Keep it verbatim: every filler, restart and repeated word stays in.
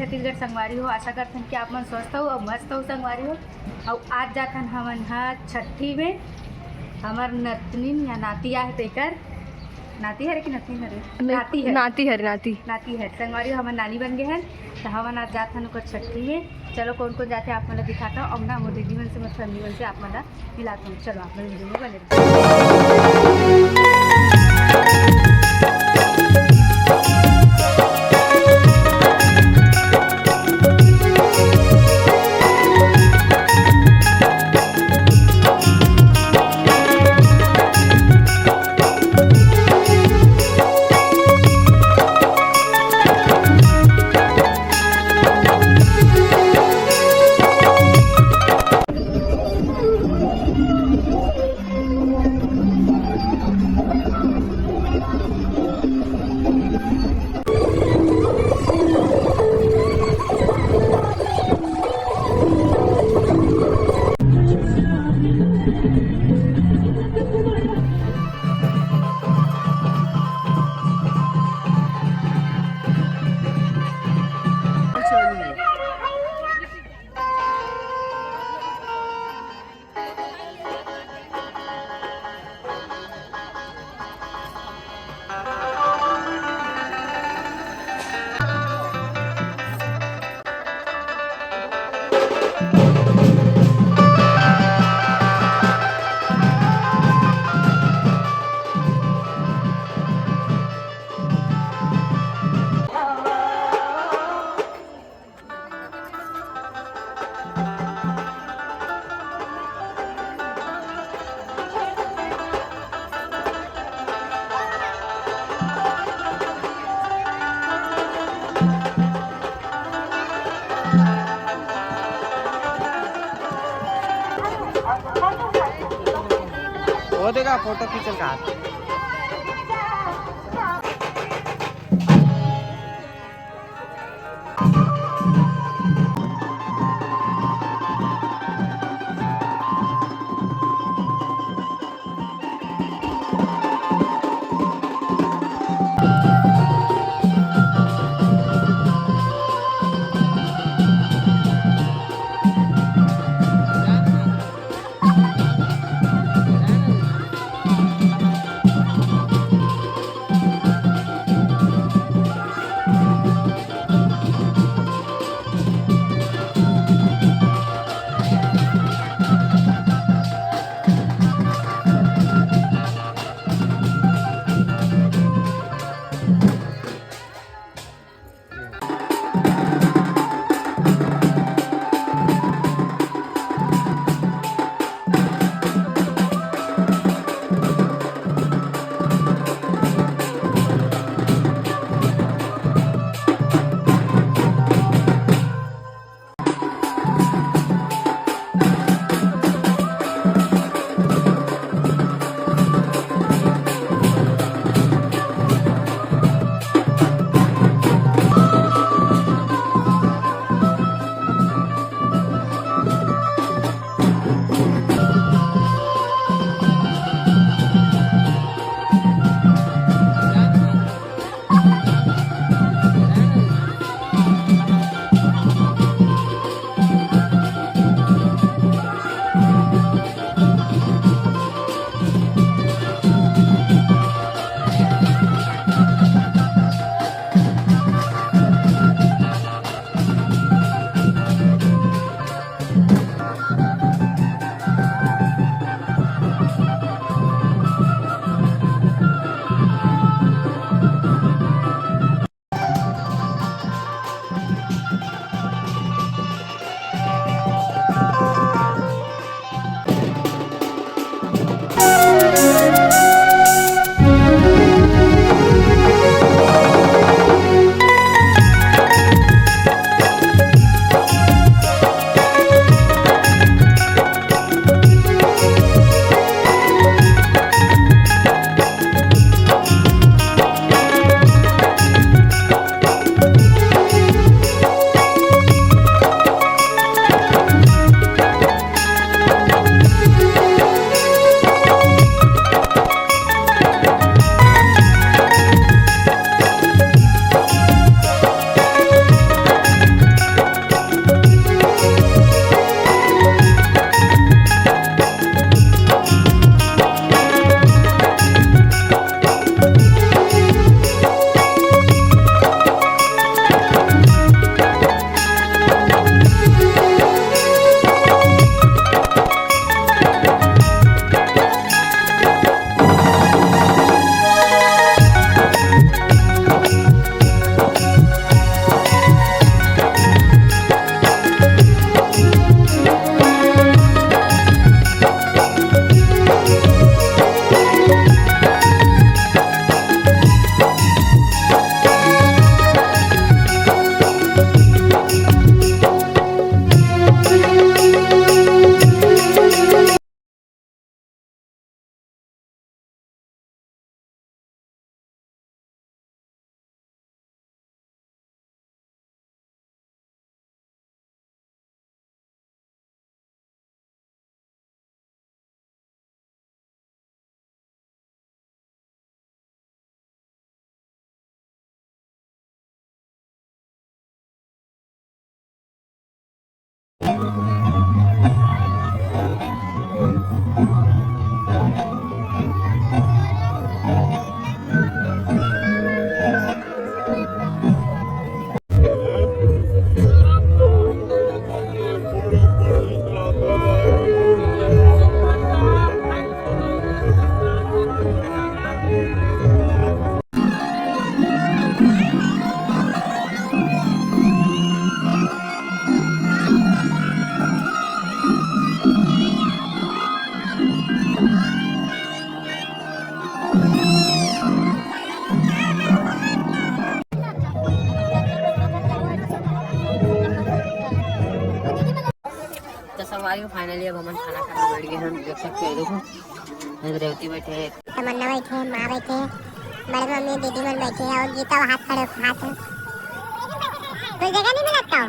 छत्तीसगढ़ संगवारी हो, आशा करथन कि आप मन स्वस्थ हो अउ मस्त हो संगवारी हो। अउ आज जाथन हमन ह छट्ठी में, हमर नतनिन या नाती आहे तेकर, नाती हरे कि नतनिन हरे? नहीं, नाती है। नाती हरे, नाती। नाती है। संगवारी हो, हमन नानी बन गए हैं, तो हमन आज जाथन ओकर छट्ठी में। चलो कौन कौन जाथे आप मन ला दिखाता हूँ। अब ना वो दीदी मन से, मत फैमिली मन से आप मन ला मिलाता हूँ। चलो आप मन वीडियो में बने रहो। वो देखा, फोटो खींचल का। फाइनली अब हमन खाना खाना बैठ गए हैं, देख सकते हो, देखो, इधर रेवती बैठे हैं, तमन्ना बैठे हैं, माँ बैठे हैं, बड़े मम्मी, दीदी मन बैठे हैं और गीता हाथ खड़े हाथ है। कोई जगह नहीं मिला था।